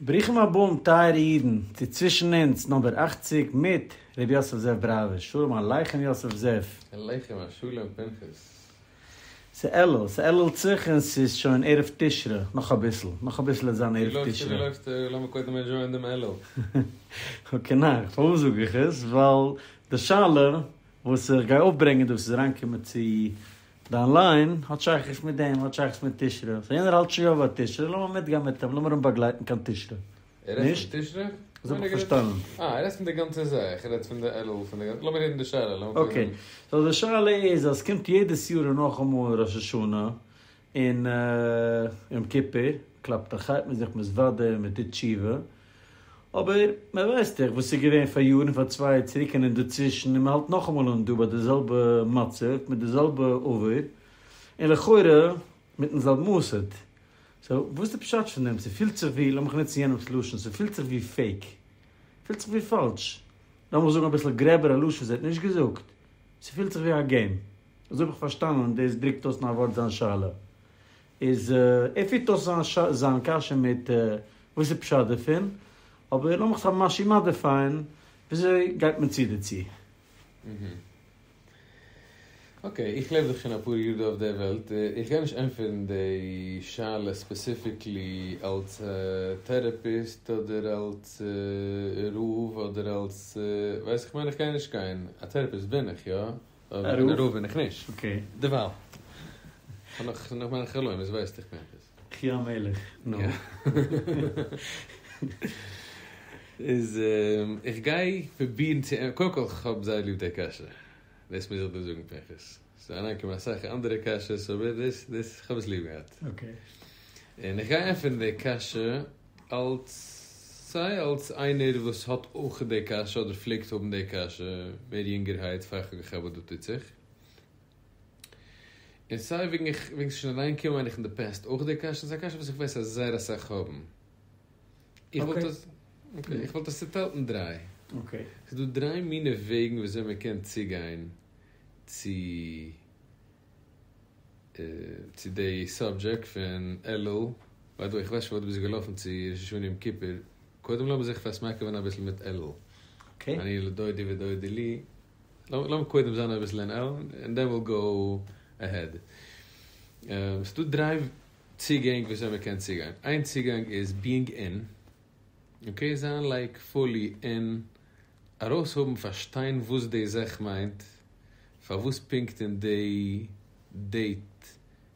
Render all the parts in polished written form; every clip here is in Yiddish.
ברוכים הבאים טייערע אידן צו צווישן אונז נאמבער אכציג מיט ר' יוסף זאב בראווער, שלום עליכם יוסף זאב. עליכם השלום פנחס. ס'אלול, ס'אלול'ט זיך און ס'איז שוין ערב תשרי, נאך אביסל, נאך אביסל וועט זיין ערב תשרי. ווי לויפסטו, ווי לויפסטו, לאמיר קודם ענדזשויען דעם אלול. אקעי ניין, פארוואס זאג איך עס? ווייל די שאלה וואס איך גיי אויפברענגען דא וואס איז אריינגעקומען צו דיין ליין האט שייכות מיט דעם, האט שייכות מיט תשרי, סאו יענער האלט שוין יא ביי תשרי, לאמיר מיטגיין מיט אים, לאמיר אים באגלייטן קיין תשרי. ער רעדט נישט? פון תשרי? אזוי האב איך פארשטאנען. אה, ער רעדט פון די גאנצע זאך, ער רעדט פון די אלול, פון די גאנצע, לאמיר הערן די שאלה, לאמיר קודם. אקעי, סאו די שאלה איז אז ס'קומט יעדעס יאר און נאכאמאל ראש השנה און יום כיפור, קלאפט על חטא, מ'איז זיך מתוודה, מ'טוט תשובה, אבער מען ווייסט דאך וואס איז געווען פאריאר און פאר צוויי יאר צוריק און אינדערצווישן און מען האלט נאכאמאל אן דא ביי די זעלבע מצב מיט די זעלבע עבר און לכאורה מיטן זעלבן מוסד. סאו וואס איז די פשט פון דעם? ס'פילט זיך ווי, לאמיך נוצן יענעמ'ס לשון, ס'פילט זיך ווי פעיק. ס'פילט זיך ווי פאלש. לאמיך זאגן אביסל גרעבער א לשון וואס ער האט נישט געזאגט, ס'פילט זיך ווי א געים. אזוי האב איך פארשטאנען און דאס דרוקט אויס אין א ווארט זיין שאלה. איז ער פירט אויס זיין קשיא מיט וואס איז פשט דערפון, אבער לאמיך עס משהו מאדיפייען, וויאזוי גייט מען צו דערצו? אקעי, איך לעב דאך שוין אפאר יאר דא אויף דער וועלט, איך גיי נישט ענטפערן די שאלה ספעסיפיקלי אלס טערעפיסט אדער אלס רב אדער אלס ווייס איך מיין איך גיי נישט גיין, א טערעפיסט בין איך יא, אבער א רב בין איך נישט. דערווייל. כ'האב נאך נאך מיינע חלומות ווייסט איך פנחס. חי המלך, נו. איז איך גיי פרובירן צו, קודם כל כ'האב זייער ליב די קשיא, דאס מוז איך דיר זאגן פנחס, ס'איז אריינגעקומען אסאך אנדערע קשיות אבער דאס דאס כ'האב עס ליב געהאט. און איך גיי ענטפערן די קשיא אלס סיי אלס איינער וואס האט אויך די קשיא אדער פלעגט האבן די קשיא מער יונגערהייט פאר כ'האב געכאפט וואס דא טוט זיך, און סיי וועגן איך וועגן ס'איז שוין אריינגעקומען מיין איך אין די פעסט אויך די קשיא, ס'איז א קשיא וואס איך ווייס אז זייער אסאך האבן. איך וואלט עס אקעי איך וואלט עס צוטיילט אין דריי. ס'איז דא דריי מיני וועגן וויאזוי מ'קען צוגיין צו צו די סאבדזשעקט פון אלול, ביי די וועי איך ווייס שוין פארוואס דו ביסט געלאפן צו ראש השנה יום כיפור, קודם לאמיר זיך פארסמאקעווען אביסל מיט אלול, אני לדודי ודודי לי, לאמיר קודם זיין אביסל אין אלול און דען וויל גאו אהעד. ס'דא דריי צוגענג וויאזוי מ'קען צוגיין, איין צוגאנג איז ביאינג אין, אקעי זיין לייק פולי אין, ארויסהאבן פארשטיין וואס די זאך מיינט, פארוואס פונקט אין די דעיט,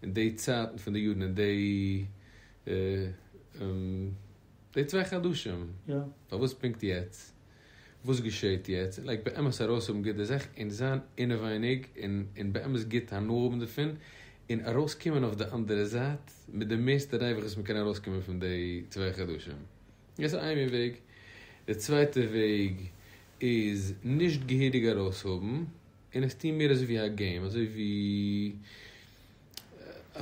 אין די צייטן פון די יארן, אין די די צוויי חדשים, פארוואס פונקט יעצט, וואס געשעהט יעצט, לייק באמת ארויסהאבן גוט די זאך און זיין אינעווייניג און און באמת גוט הנאה האבן דערפון, און ארויסקומען אויף די אנדערע זייט מיט די מערסטע ריווח וואס מ'קען ארויסקומען פון די צוויי חדשים. דאס איז איין מין וועג. די צווייטע וועג איז נישט געהעריג ארויסהאבן און עס טון מער אזוי ווי א געים, אזוי ווי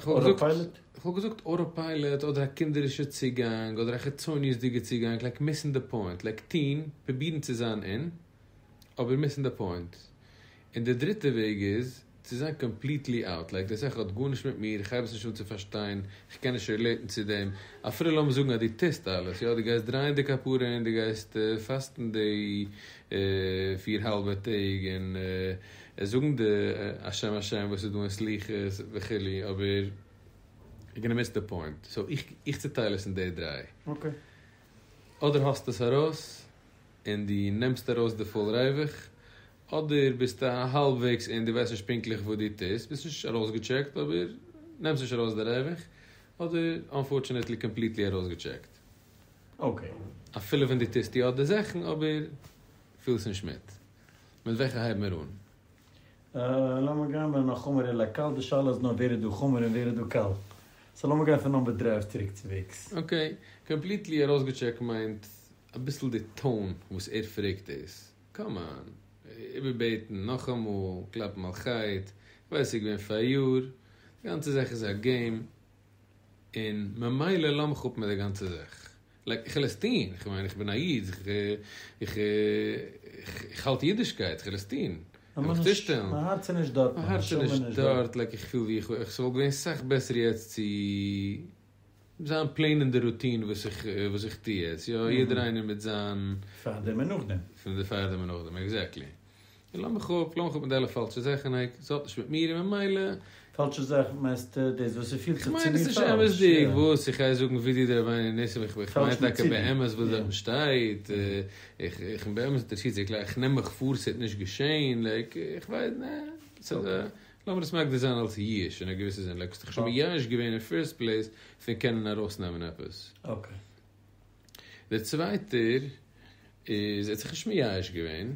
אוטא פיילעט? כ'וואלט געזאגט אוטא פיילעט אדער א קינדערישע צוגאנג אדער א חיצוניות'דיגע צוגאנג, לייק מיסן די פוינט, לייק טון, פרובירן צו זיין אין, אבער מיסן די פוינט. און די דריטע וועג איז צו זיין קאמפליטלי אוט, לייק די זאך האט גארנישט מיט מיר, איך הייב עס נישט אן צו פארשטיין, איך קען נישט רילעיטן צו דעם, אפילו לאמיר זאגן אז דו טוסט אלעס, יא, דו גייסט דרייען די כפרה און דו גייסט פאסטן די פיר האלבע טעג און זאגן די השם השם וואס איז דא אין סליחות וכו', אבער יו גאנא מיס די פוינט, סאו איך צוטייל עס אין די דריי. אדער האסטו עס ארויס און דו נעמסט ארויס די פול ריווח, אדער ביסטו האלבוועגס און דו ווייסט נישט פונקטליך וואס דו טוסט, ביסט נישט ארויסגעטשעקט אבער נעמסט נישט ארויס די ריווח, אדער אנפארטשענעטלי קאמפליטלי ארויסגעטשעקט. אקעי. אפילו ווען דו טוסט יא די זאכן אבער פילסט נישט מיט. מיט וועלכע הייבן מיר אן? לאמיר גיין בין החמור אל הקל, די שאלה איז נאר ווער איז דא חמור און ווער איז דא קל. סאו לאמיר גיין פון נאמבער דריי אויף צוריק צוועגס. אקעי, קאמפליטלי ארויסגעטשעקט מיינט אביסל די טאון וואס ער פרעגט דאס. קאם אן, איבערבעטן נאכאמאל, קלאפן על חטא, כ'ווייס ס'איז געווען פאריאר, די גאנצע זאך איז א געים, און ממילא לאז מיך אפ מיט די גאנצע זאך. לייק, איך וויל עס טון, כ'מיין איך בין א איד, איך איך האלט אידישקייט, איך וויל עס טון, איך וויל מיך צושטעלן. מיין הארץ איז נישט דארט, מיין הארץ איז נישט דארט, לייק איך פיל ווי איך, ס'וואלט געווען סאך בעסער יעצט צו. זיין פלעין אין די רוטין וואס איך וואס איך טו יעצט, יא, יעדער איינער מיט זיין. פארדעם און נאכדעם. פון די פארדעם און נאכדעם, עקזעקטלי. און לאז מיך אפ, לאז מיך אפ מיט די אלע פאלשע זאכן, לייק, ס'האט נישט מיט מיר און ממילא. פאלשע זאכן מיינסטו דאס וואס ס'פילט זיך צו מיר פאלש. כ'מיין עס איז נישט אמת'דיג וואס איך גיי זאגן וידוי דרבינו ניסים, איך מיין טאקע באמת וואס דארטן שטייט, איך בין באמת אינטערעסירט, איך נעם מיך פאר ס'וועט נישט געשען, לייק, איך ווייס, נע, ס'איז א. לאמיר עס מגדיר זיין אלס ייאוש אין א געוויסע זין, לייק האסט דיך שוין מייאש געווען אין פירסט פלעיס פון קענען ארויסנעמען עפעס. אקעי. דער צווייטער איז, ער האט זיך נישט מייאש געווען,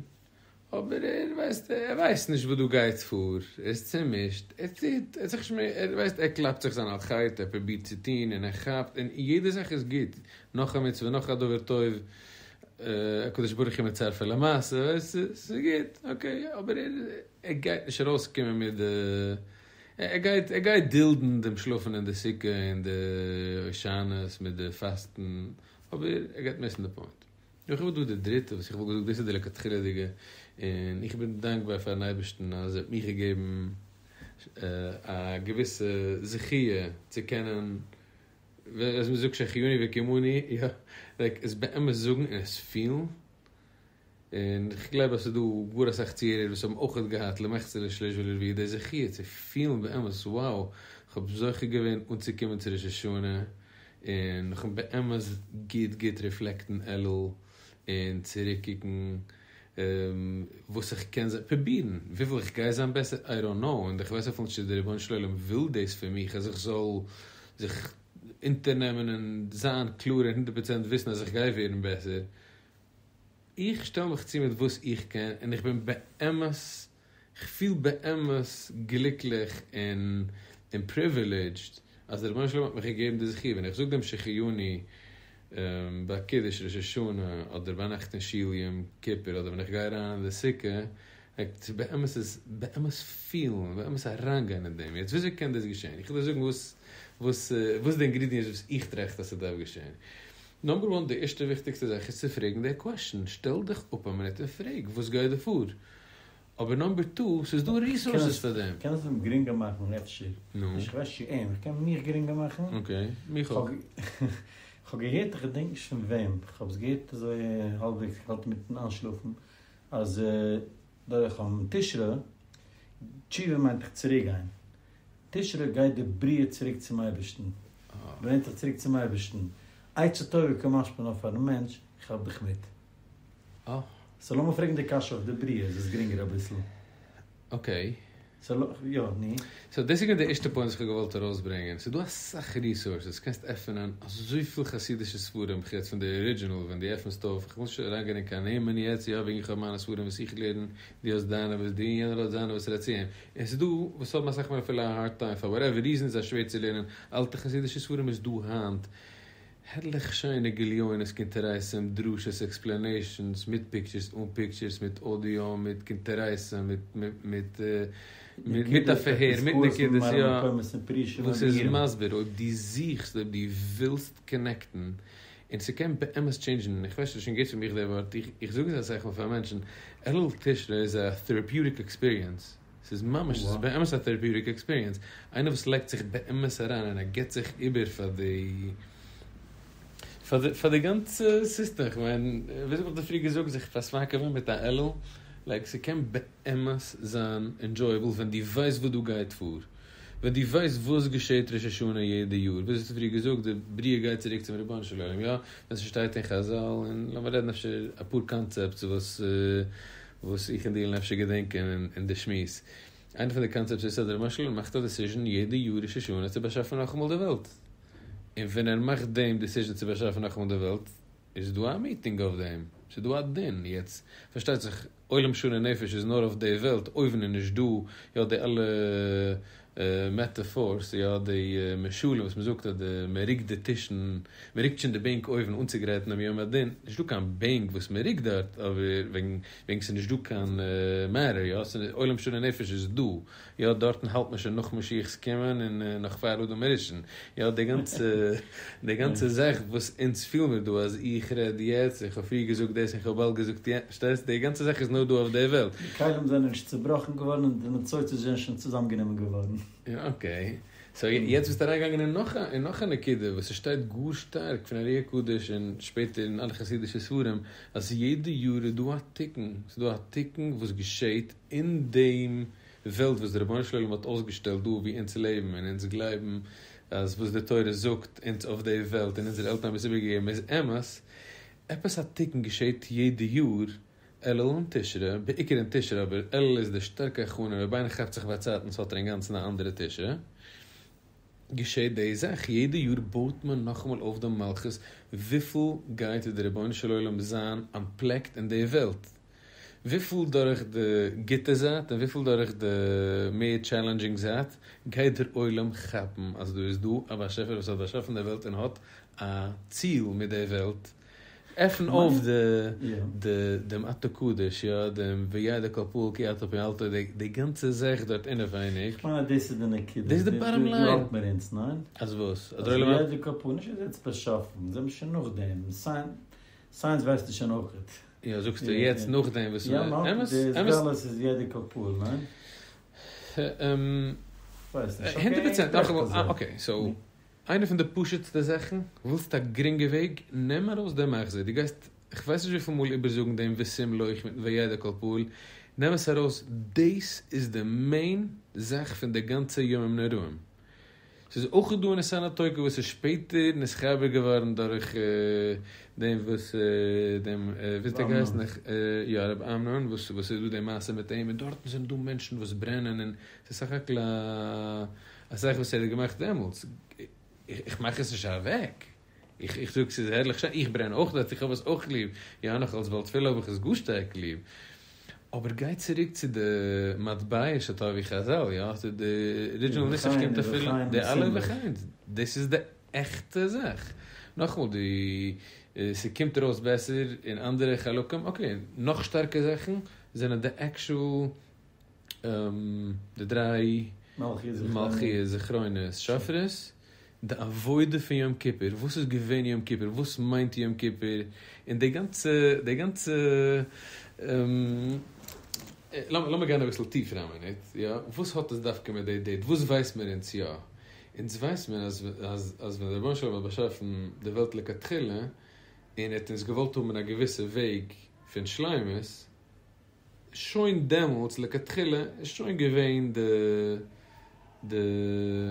אבער ער ווייסט, ער ווייסט נישט וואס דא גייט פאר, ער איז צומישט, ער טוט, ער האט זיך נישט, ער ווייסט, ער קלאפט זיך זיין על חטא, ער פרובירט צו טון און ער כאפט, און יעדע זאך איז גוט, נאך א מצוה, נאך א דבר טוב, הקדוש ברוך הוא מצרפה למעשה, ווייסט, ס'איז גוט, אקעי, אבער ער. ער גייט נישט ארויסקומען מיט די, ער גייט ער גייט דולדן דעם שלאפן אין די סוכה און די הושענות מיט די פאסטן, אבער ער גייט מיסן די פוינט. נאך איז דא די דריטע וואס איך וואלט געזאגט דאס איז די לכתחילה'דיגע, און איך בין דאנקבאר פארן אייבערשטן אז ער האט מיך געגעבן א געוויסע זכיה צו קענען, ווי מען זאגט שהחיינו וקיימנו, יא, לייק עס באמת זאגן און עס פילן, און כ'גלייב אז ס'איז דא גאר אסאך צוהערער וואס האבן אויכעט געהאט למחצה לשליש ולרביע די זכי' צו פילן באמת wow כ'האב זוכה געווען אנצוקומען צו ראש השנה און נאכן באמת גוט גוט ריפלעקטן אלול און צוריק קוקן וואס איך קען זיין פרובירן וויפיל איך גיי זיין בעסער איי דאנט נאו און כ'ווייס אפילו נישט צו דער רבונו של עולם וויל דאס פון מיך אז איך זאל זיך אונטערנעמען און זיין קלאר און הונדערט פראצענט וויסן אז איך גיי ווערן בעסער. איך שטעל מיך צו מיט וואס איך קען און איך בין באמת, כ'פיל באמת גליקליך און און פריווילידזשד אז דער רבונו של עולם האט מיך געגעבן די זכי' ווען איך זאג דעם שהחיינו ביי קידוש ראש השנה אדער ביינאכט אין שול יום כיפור אדער ווען איך גיי אריין אין די סוכה, צו באמת עס באמת פילן, באמת אריינגיין אין דעם, יעצט וויאזוי קען דאס געשען? איך וועל דיר זאגן וואס וואס וואס די אינגרידיענטס וואס איך טראכט אז ס'דארף געשען. נאמבער וואן, די ערשטע וויכטיגסטע זאך איז צו פרעגן די קוועשאן, שטעל דיך אפ א מינוט און פרעג וואס גייט דא פאר? אבער נאמבער טו, ס'איז דא ריסארסעס פאר דעם. קענסט אים גרינגער מאכן אפשר? נו? נישט כ'ווייס צו אים, כ'קען מיך גרינגער מאכן. אקעי, מיך אויך. כ'האב געהערט, כ'געדענק נישט פון וועם, כ'האב עס געהערט אזוי האלבוועגס, כ'האלט אינמיטן איינשלאפן, אז דורך תשרי, תשובה מיינט דאך צוריק גיין, תשרי גייט די בריאה צוריק צום אייבערשטן, ברענגט דיך צוריק צום אייבערשטן, עצה טובה קא משמע לן פארן מענטש, כאפ דיך מיט. סאו לאמיר פרעגן די קשיא אויף די בריאה, איז עס גרינגער אביסל. אקעי. סאו יא, נו. סאו דאס איז געווען די ערשטע פוינט וואס איך האב געוואלט ארויסברענגען, ס'איז דא אסאך ריסארסעס, קענסט עפענען אזויפיל חסידישע ספרים, חוץ פון די ארידזשינעל ווען דו עפענסט אויף, איך וויל נישט אריינגיין אין קיין נעמען יעצט, יא וועגן איך האב מיינע ספרים וואס איך לערן, דו האסט דיינע וואס דו און יענער האט זיינע וואס רעדט צו אים, און ס'איז דא וואס האבן אסאך מאל אפילו א הארד טיים פאר וואטעווער ריזען איז זיי שווער צו לערנען אלטע חסידישע ספרים איז דא היינט הערליך שיינע גליונות קונטרסים דרשות עקספלענעישאנס מיט פיקטשערס אן פיקטשערס מיט אודיאו מיט קונטרסים מיט מיט מיט א פארהער מיט נקודות יא וואס איז מסביר אויב דו זוכסט אויב דו ווילסט קאנעקטן און ס'קען באמת טשעינדזשן, איך ווייס נישט שוין געהערט פון מיך די ווארט, איך זאג עס אסאך מאל פאר מענטשן, אלול תשרי איז א טעראפיוטיק עקספיריענס, ס'איז ממש, ס'איז באמת א טעראפיוטיק עקספיריענס, איינער וואס לייגט זיך באמת אריין און ער גיבט זיך איבער פאר די, פאר די, פאר די גאנצע סיסטעם, איך מיין, וויאזוי האב איך דיר פריער געזאגט, זיך פארסמאקעווען מיט א אלול, לייק ס'קען באמת זיין ענדזשויעבל ווען דו ווייסט וואס דא גייט פאר. ווען דו ווייסט וואס געשעט ראש השנה יעדע יאר, וויאזוי האסטו פריער געזאגט, די בריאה גייט צוריק צום רבונו של עולם, יא, ווען ס'שטייט אין חזל, און לאמיר רעדן אפשר אפאר קאנצעפטס וואס וואס איך און דו וועלן אפשר געדענקען אין די שמועס. איינע פון די קאנצעפטס איז אז דער רבונו של עולם מאכט א דעסיזשען יעדע יאר ראש השנה צו באשאפן נאכאמאל די וועלט. און ווען ער מאכט דעם דעסיזשען צו באשאפן נאכאמאל די וועלט, איז דא א מיטינג אויף דעם, ס'איז דא א דין, יעצט פארשטייט זיך עולם שנה נפש איז נאר אויף די וועלט, אויבן איז נישט דא, יא די אלע מעטעפארס, יא די משלים וואס מ'זאגט אז די מ'רוקט די טישן, מ'רוקט שוין די בענק אויבן אנצוגרייטן דעם יום הדין, נישט דא קיין בענק וואס מ'רוקט דארט, אבער וועגן וועגן ס'איז נישט דא קיין מעטער, יא עולם שנה נפש איז דא, יא דארטן האלט מען שוין נאך משיח'ס קומען און נאך פאר אדם הראשון, יא די גאנצע די גאנצע זאך וואס אונז פיל מיר דא אז איך רעד יעצט און כ'האב פריער געזאגט דאס און כ'האב באלד געזאגט יענץ, פארשטייסט? די גאנצע זאך איז נאר דא אויף די וועלט. די כלים זענען נישט צובראכן געווארן און די ניצוצות זענען שוין צוזאמגענומען געווארן. יא אקעי. סאו יעצט ביסטו אריינגעגאנגען אין נאך א אין נאך א נקודה וואס ס'שטייט גאר שטארק פון ארי הקדוש און שפעטער אין אלע חסידישע ספרים אז יעדע יאר איז דא א תיקון, ס'איז דא א תיקון וואס געשעהט אין דעם וועלט וואס דער רבונו של עולם האט אויסגעשטעלט דא ווי אונז לעבן און אונז גלייבן אז וואס די תורה זאגט אונז אויף די וועלט און אונזערע עלטערן האבן עס איבערגעגעבן איז אמת, עפעס א תיקון געשעהט יעדע יאר אלול און תשרי, בעיקר אין תשרי אבער אלול איז די שטארקע הכנה, אויב איינער כאפט זיך באצייטנס האט ער אינגאנצן א אנדערע תשרי, געשעט די זאך, יעדע יאר בויט מען נאכאמאל אויף די מלכות, וויפיל גייט די רבונו של עולם זיין אנטפלעקט אין די וועלט, וויפיל דורך די גוטע זייט און וויפיל דורך די מער טשעלענדזשינג זייט, גייט דער עולם כאפן אז דא איז דא א באשעפער וואס האט באשאפן די וועלט און האט א ציל מיט די וועלט, עפן אויף די דעם אתה קדוש, יא, דעם וידע כל פעול כי אתה פעלתו, די גאנצע זאך דארט אינעווייניג. איך מיין אז דאס איז די נקודה. דאס איז די באטאם ליין. דא האלט מיר אונז, ניין? אז וואס? אז וידע כל פעול, נישט אז ער האט עס באשאפן, זיי האבן שוין נאכדעם, סייענס ווייסטו שוין אויכעט. יא, זאגסטו יעצט נאכדעם וואס מ'האט, אמת? יא, די התגלות איז וידע כל פעול, ניין? כ'ווייס נישט, הונדערט פראצענט, נאכאמאל, אקעי, סאו. איינע פון די פשוט'סטע זאכן, ווילסט א גרינגע וועג, נעם ארויס דעם מחזור, דו גייסט כ'ווייס נישט וויפיל מאל איבערזאגן דעם ותמלוך מיטן וידע כל פעול, נעם עס ארויס, דאס איז די מעין זאך פון די גאנצע ימים נוראים. ס'איז אויך דא ונתנה תוקף וואס איז שפעטער נתחבר געווארן דורך דעם וואס דעם ווי האט ער געהייסן יא רבי אמנון וואס וואס איז דא די מעשה מיט אים און דארטן זענען דא מענטשן וואס ברענען און ס'איז סך הכל א א זאך וואס ער האט געמאכט דעמאלטס, איך מאך עס נישט אוועק, איך זאג ס'איז הערליך שיין, איך ברען אויך דארט, איך האב עס אויך ליב, יא נאך אלס בעל תפילה האב איך עס גאר שטארק ליב, אבער גיי צוריק צו די מטבע שטבעו חזל, יא, צו די ארידזשינעל נוסח קומט אפילו די אלע ובכן, דאס איז די עכטע זאך, נאכאמאל די ס'קומט ארויס בעסער אין אנדערע חלקים, אקעי, נאך שטארקע זאכן זענען די עקשועל די דריי מלכיות זכרונות שופרות, די עבודה פון יום כיפור, וואס איז געווען יום כיפור, וואס מיינט יום כיפור, און די גאנצע, די גאנצע, לאמיר גיין אביסל טיפער א מינוט, יא, וואס האט עס דווקא מיט די דעיט, וואס ווייסט מיר אונז יא? אונז ווייסט מיר אז אז ווען דער רבונו של עולם האט באשאפן די וועלט לכתחילה, און ער האט אונז געוואלט האבן אין א געוויסע וועג פון שלימות, שוין דעמאלטס לכתחילה איז שוין געווען די די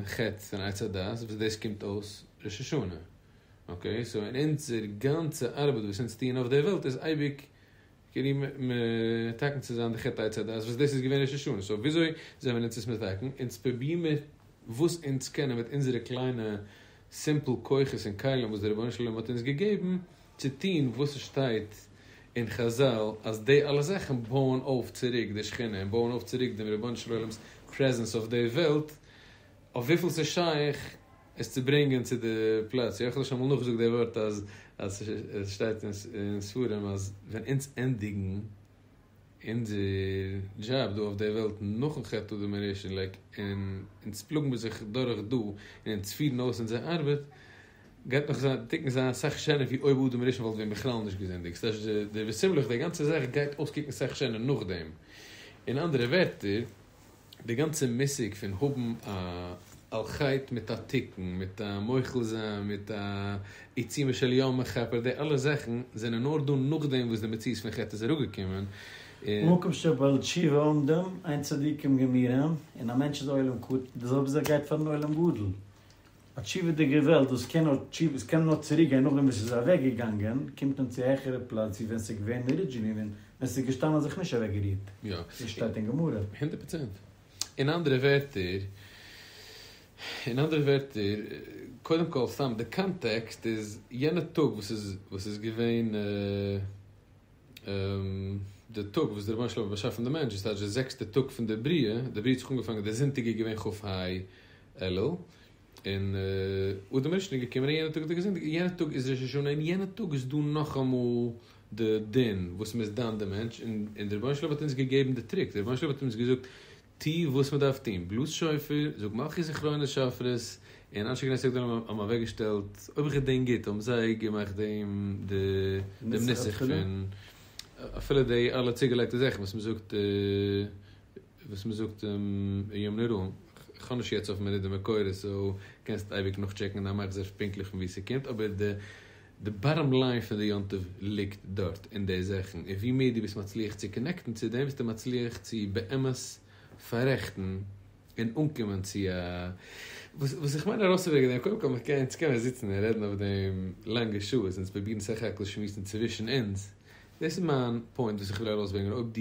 חטא פון עץ הדעת וואס דאס קומט אויס ראש השנה, אקעי, סאו אין אונזער גאנצע ארבעט וואס אונז טוען אויף די וועלט איז אייביג כאילו מתקן צו זיין די חטא עץ הדעת וואס דאס איז געווען ראש השנה, סאו וויאזוי זעמיר אונז עס מתקן? אונז פרוביר מיר וואס אונז קענען מיט אונזערע קליינע סימפל כוחות און כלים וואס דער רבונו של עולם האט אונז געגעבן, צו טון וואס עס שטייט אין חזל אז די אלע זאכן בויען אויף צוריק די שכינה און בויען אויף צוריק דעם רבונו של עולם'ס פרעזענס אויף די וועלט, אויף וויפיל ס'איז שייך עס צו ברענגען צו די פלאץ. יא, איך האב שוין אמאל נאכגעזאגט די ווארט אז אז עס שטייט אין ספרים אז ווען אונז ענדיגן אונזער דזשאב דא אויף די וועלט נאכן חטא אדם הראשון לייק און אונז פלאגן מיר זיך דורך דא און אונז פירן אויס אונזער ארבעט גייט נאך זיין תיקון זיין אסאך שענער ווי אויב אדם הראשון וואלט ווען בכלל נישט געזינדיגט ס'טייטש די ותמלוך די גאנצע זאך גייט אויסקוקן אסאך שענער נאכדעם אין אנדערע ווערטער די גאנצע מושג פון האבן א על חטא מיט א תיקון, מיט א מוחל זיין, מיט א עיצומו של יום מכפר, די אלע זאכן זענען נאר דא נאכדעם וואס די מציאות פון חטא איז אראפגעקומען, און. מקום שבעלי תשובה עומדים, אין צדיקים גמורים, און א מענטש איז עולם קטן, די זעלבע זאך גייט פארן עולם גדול. א תשובה'דיגע וועלט וואס קען נאר תשובה, עס קען נאר צוריק גיין נאכדעם וואס עס איז אוועק געגאנגען, קומט אן צו א העכערע פלאץ ווי ווען עס איז געווען ארידזשינעלי ווען עס איז געשטאנען זיך נישט אוועק גערירט. יא. דאס שטייט אין גמרא. הונדערט פראצענט. אין אנדערע ווערטער, אין אנדערע ווערטער, קודם כל סתם די קאנטעקסט איז יענע טאג וואס איז וואס איז געווען די טאג וואס דער רבונו של עולם האט באשאפן די מענטש, דאס טייטש די זעקסטע טאג פון די בריאה, די בריאה האט זיך אנגעפאנגען די זונטאג איז געווען כ"ה אלול, און אדם הראשון איז געקומען און יענע טאג האט ער געזינדיגט, און יענע טאג איז ראש השנה און יענע טאג איז דא נאכאמאל די דין וואס מ'איז דן די מענטש, און דער רבונו של עולם האט אונז געגעבן די טריק, דער רבונו של עולם האט אונז געזאגט טו וואס מ'דארף טון, בלאז שופר, זאג מלכיות זכרונות שופרות, און אנשי כנסת הגדולה האבן אוועקגעשטעלט, אויב איך געדענק גוט האבן זיי געמאכט דעם דעם נוסח פון אפילו די אלע צוגעלייגטע זאכן וואס מ'זאגט וואס מ'זאגט ימים נוראים. כ'האב נישט יעצט אויפן מינוט די מקורות סאו קענסט אייביג נאכטשעקן אין דיין מחזור פונקטליך פון וואו ס'קומט אבער די די באטאם ליין פון די יום טוב ליגט דארט אין די זאכן און ווי מער דו ביסט מצליח צו קאנעקטן צו דעם ביסטו מצליח צו באמת פאררעכטן און אנקומען צו א וואס איך מיין ארויסצוברענגען דעם קודם כל מ'קען אונז קען מען זיצן און רעדן אויף דעם לאנגע שעות אונז פרובירן סך הכל שמועסן צווישן אונז דאס איז מיין פוינט וואס איך וויל ארויסברענגען אויב דו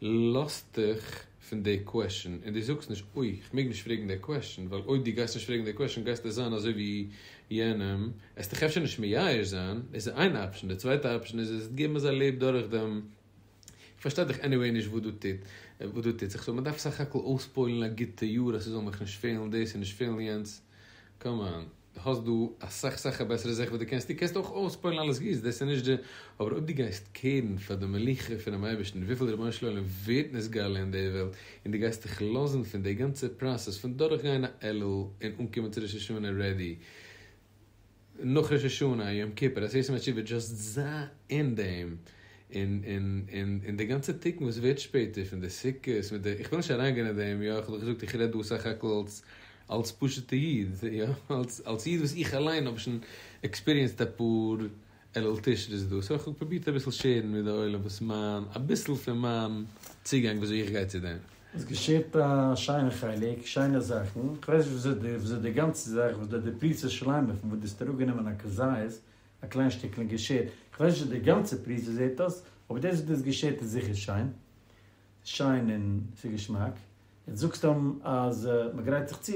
לאזט דיך פון די קוועשאן און דו זאגסט נישט אוי איך מעג נישט פרעגן די קוועשאן ווייל אויב דו גייסט נישט פרעגן די קוועשאן גייסטו זיין אזוי ווי יענעם עסט דיך אפשר נישט מייאש זיין דאס איז איין אפשען די צווייטע אפשען איז עסט געבן אזא לעב דורך דעם איך פארשטיי דאך עניוועי נישט וואס דא טוט וואס דא טוט זיך סאו מ'דארף סך הכל אויספועלן א גוטע יאר אז ס'זאל מיך נישט פעלן דאס און נישט פעלן יענץ קאם אן. האסט דא אסאך סאך א בעסערע זאך וואס דו קענסט, דו קענסט אויך אויספועלן אלעס גוטס, דאס איז נישט די, אבער אויב דו גייסט קערן פאר די מלוכה פונעם אייבערשטן, וויפיל דער רבונו של עולם ווערט נתגלה אין די וועלט, און דו גייסט דיך לאזן פון די גאנצע פראסעס פון דורכגיין א אלול און אנקומען צו ראש השנה רעדי, נאך ראש השנה, יום כיפור, עשרת ימי תשובה, דזשאסט זיי אין דעם, און און און און די גאנצע תיקון וואס ווערט שפעטער פון די סוכות מיט די, איך וויל נישט אריינגיין אין דעם, יא, איך האב דאך געזאגט איך רעד דא סך הכל אלס אלס פשוטע איד, יא, אלס אלס איד וואס איך אליין האב שוין עקספיריענסד אפאר אלול תשרי'ס דא, סאו איך האב פרובירט אביסל שערן מיט די עולם וואס מיין, אביסל פון מיין צוגאנג וויאזוי איך גיי צו דעם. האסט געשערט א שיינע חלק, שיינע זאכן, כ'ווייס נישט וויאזוי די וויאזוי די גאנצע זאך וואס די די פרוסה שלימה פון וואס דו האסט אראפגענומען א כזית, א קליין שטיקל און געשערט, כ'ווייס נישט די גאנצע פרוסה זעט אויס, אבער דאס וואס דו האסט געשערט איז זיכער שיין, שיין און ס'איז געשמאק. יעצט זאגסטו אז מ'גרייט זיך צו,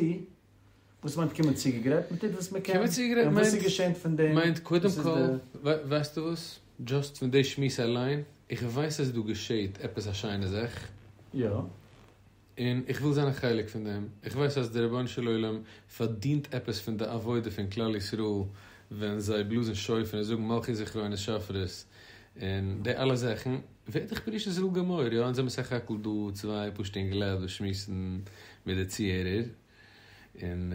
וואס מיינט קומען צוגעגרייט? מ'טוט וואס מ'קען, קומען צוגעגרייט און וואס איז געשען פון דעם? מיינט קודם כל, ווייסטו וואס, דזשאסט פון די שמועס אליין, איך ווייס אז דא געשעט עפעס א שיינע זאך, יא. און איך וויל זיין א חלק פון דעם, איך ווייס אז דער רבונו של עולם פארדינט עפעס פון די עבודה פון כלל ישראל ווען זיי בלאזן שופר און זאגן מלכיות זכרונות שופרות און די אלע זאכן, ווער דיך פרוש זאל גמור, יא אונז זעמיר סך הכל דא צוויי פשוטע אינגעלייט וואס שמועסן מיט די צוהערער, און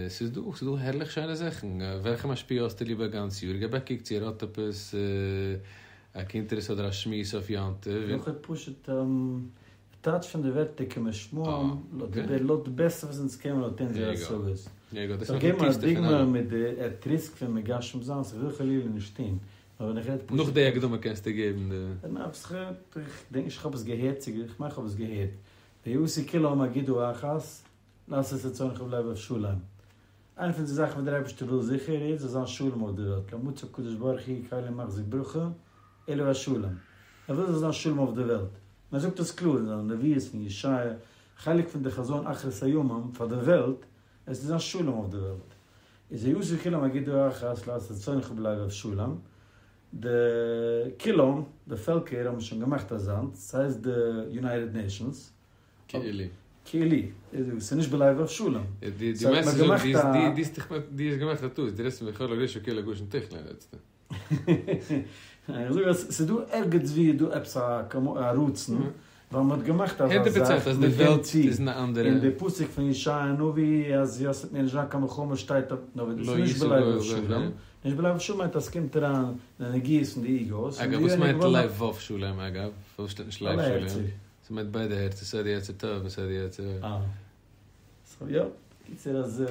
ס'איז דא, ס'איז דא הערליך שיינע זאכן, וועלכע משפיע האסטו ליב א גאנץ יאר, געב א קוק צו ער האט עפעס א קונטרס אדער א שמועס אויף יום טוב. נאך פשוט טייטש פון די ווערטער כמשמעם, לויט די לויט די בעסטע וואס אונז קענען לויט אונזערע השגות. כ'וועל געבן א דוגמא מיט די עט ריסק פון מגשם זיין, וואס כ'וויל חלילה נישט טון, נאר ווען איך רעד פשוט. נאך די הקדמה קענסטו געבן די. ניין, כ'דענק נישט כ'האב עס געהערט צו כ'מיין כ'האב עס געהערט. ויעשו כולם אגודה אחת, לעשות רצונך בלבב שלם. איינע פון די זאכן וואס דער אייבערשטער וויל זיכער איז זאל זיין שלום אויף די וועלט, לא מצא הקדוש ברוך הוא כלי מחזיק ברכה אלא השלום. ער וויל זאל זיין שלום אויף די וועלט. און ער זאגט עס קלאר אין זיינע נביאות פון ישעיה, חלק פון די חזון אחרית הימים פאר די וועלט, עס זאל זיין שלום אויף די וועלט. איז ויעשו כולם אגודה אחת לעשות רצונך בלבב שלם. די כולם, די פעלקער האבן שוין געמאכט אזאנס, ס'הייסט די יונייטעד נעישאנס. כאילו. כאילו. ס'איז נישט בלבב שלם. דו מיינסט צו זאגן, דו האסט געמאכט א טעות, דו רעדסט פון וכל הרשעה כולה גשם תכלה רעדסטו. איך זאג אז ס'איז דא ערגעץ ווי איז דא עפעס א רצון, ווייל מ'האט געמאכט אזא זאך מיט דעם ציל, און די פסוק פון ישעי' הנביא אז יא ס'וועט מער נישט זיין קיין מלחמה שטייט אויף, נאר דאס איז נישט בלבב שלם, נישט בלבב שלם מיינט אז ס'קומט אריין די נגיעות פון די איגאוס, אגב וואס מיינט לבב שלם אגב? פארוואס שטייט נישט לב שלם? ס'מיינט ביידע הערצער, סיי די יצר טוב און סיי די יצר רע. אה. סאו יא, קיצור אז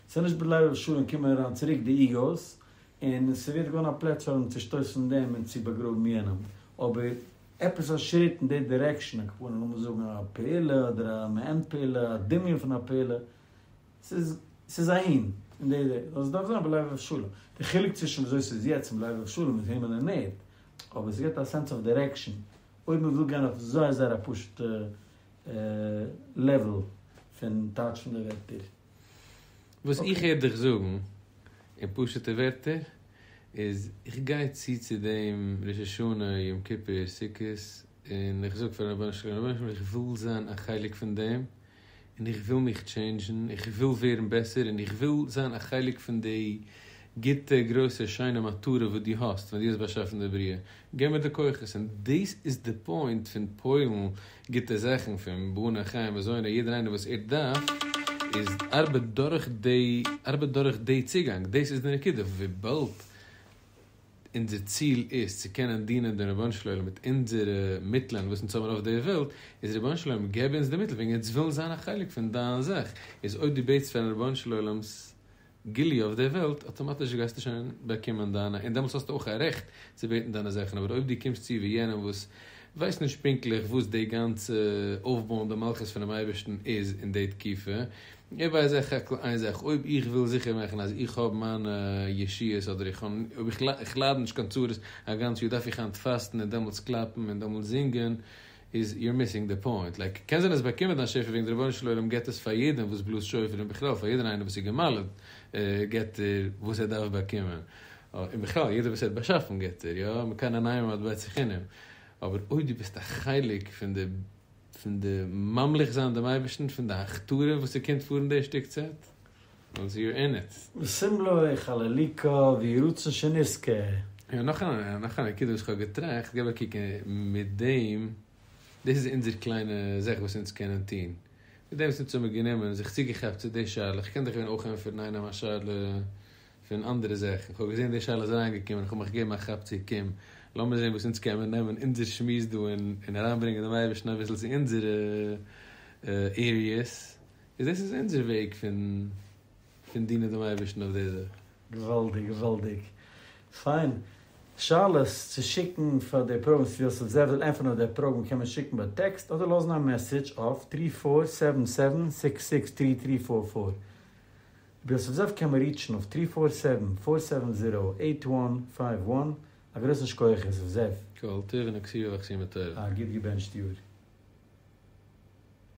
ס'איז נישט בלבב שלם קומען אריין צוריק די איגאוס, און ס'ווערט געווארן א פלעטפארם צו שטויסן דעם און צו באגראבן יענעם. אבער עפעס א שריט אין די דירעקשאן, על כל פנים לאמיר זאגן א פעולה אדער א מעין פעולה, א דמיון פון א פעולה, ס'איז ס'איז אהין, אין די דירעקשאן. עס דארף זיין בלבב שלם. די חילוק צווישן וויאזוי ס'איז יעצט און בלבב שלם איז הימל און ערד, אבער ס'געבט א סענס אוו דירעקשאן. אויב מען וויל גיין אויף זייער זייער א פשוט'ע לעוועל פון טייטש פון די ווערטער. וואס איך הער דיך זאגן אין פשוט'ע ווערטער איז, איך גיי צו צו דעם ראש השנה, יום כיפור, סוכות, און איך זאג פארן רבונו של עולם, רבונו של עולם איך וויל זיין א חלק פון דעם, און איך וויל מיך טשעינדזשן, איך וויל ווערן בעסער, און איך וויל זיין א חלק פון די גוטע גרויסע שיינע מטרה וואס דו האסט ווען דו האסט באשאפן די בריאה, געב מיר די כוחות, און דאס איז די פוינט פון פועל'ן גוטע זאכן, פון בני חיי ומזוני, יעדער איינער וואס ער דארף, איז ארבעט דורך די, ארבעט דורך די צוגאנג, דאס איז די נקודה, וויבאלד. אונזער ציל איז צו קענען דינען דעם רבונו של עולם מיט אונזערע מיטלען וואס אונז האבן אויף דער וועלט, איז רבונו של עולם געב אונז די מיטל וועגן אונז ווילן זיין א חלק פון דיין זאך, איז אויב דו בעטסט פארן רבונו של עולם'ס גילוי אויף דער וועלט, אטאמאטיש גייסטו שוין באקומען דיינע, און דעמאלטס האסטו אויך א רעכט צו בעטן דיינע זאכן, אבער אויב דו קומסט צו ווי יענעם וואס ווייסט נישט פונקטליך וואס די גאנצע אויפבויען די מלכות פונעם אייבערשטן איז אין די תקופה, ער ווייסט סך הכל איין זאך, אויב איך וויל זיכער מאכן אז איך האב מיינע ישועות אדער איך האב, אויב איך לייד נישט קיין צרות א גאנץ יאר דארף איך היינט פאסטן און דעמאלטס קלאפן און דעמאלטס זינגען, איז יור מיסינג די פוינט. לייק, קען זיין האסט באקומען דיין שפע וועגן די רבונו של עולם געבט עס פאר יעדעם וואס בלאזט שופר און בכלל פאר יעדער איינער וואס איז גע'מל'ט געבט ער וואס ער דארף באקומען. און בכלל יעדער וואס ער האט באשאפן געבט ער, יא, מכאן אנעים עד בית סכינים. אבער אויב דו ביסט א חלק פון די פון די ממליך זיין דעם אייבערשטן, פון די הכתרה וואס ס'קומט פאר אין די שטיק צייט, דעמאלטס יור אין איט. ושים לו יחלליקה ויהי רצון שנזכה. יא, נאך א נאך א נקודה וואס כ'האב געטראכט, געב א קוק מיט דעם, דאס איז אונזער קליינע זאך וואס אונז קענען טון, מיט דעם וואס אונז האמיר גענומען זיך צוגעכאפט צו די שאלה, כ'קען דיך ווען אויך ענטפערן איינעם א שאלה פון אנדערע זאכן, כ'האב געזען די שאלה איז אריינגעקומען, כ'האב מיך געגעבן א כאפ צו, קום, לאמיר זען וואס אונז קען מיר נעמען אונזער שמועס דא און און אריינברענגען דעם אייבערשטן אביסל צו אונזערע עריעס, איז דאס איז אונזער וועג פון פון דינען דעם אייבערשטן אויף די זאך. געוואלדיג געוואלדיג. פיין. שאלות צו שיקן פאר די פראגראם צו יוסף זאב זאל ענטפערן אויף די פראגראם קען מען שיקן ביי טעקסט אדער לאזן א מעסעדזש אויף טרי פאר סעווען סעווען סיקס סיקס טרי טרי פאר פאר. רבי יוסף זאב קען מען ריטשן אויף טרי פאר סעווען פאר סעווען זירא עיט וואן פייוו וואן. א גרויסן שכוח יוסף זאב. כל טוב און א כתיבה וחתימה טובה. א גוט געבענטשט יאר.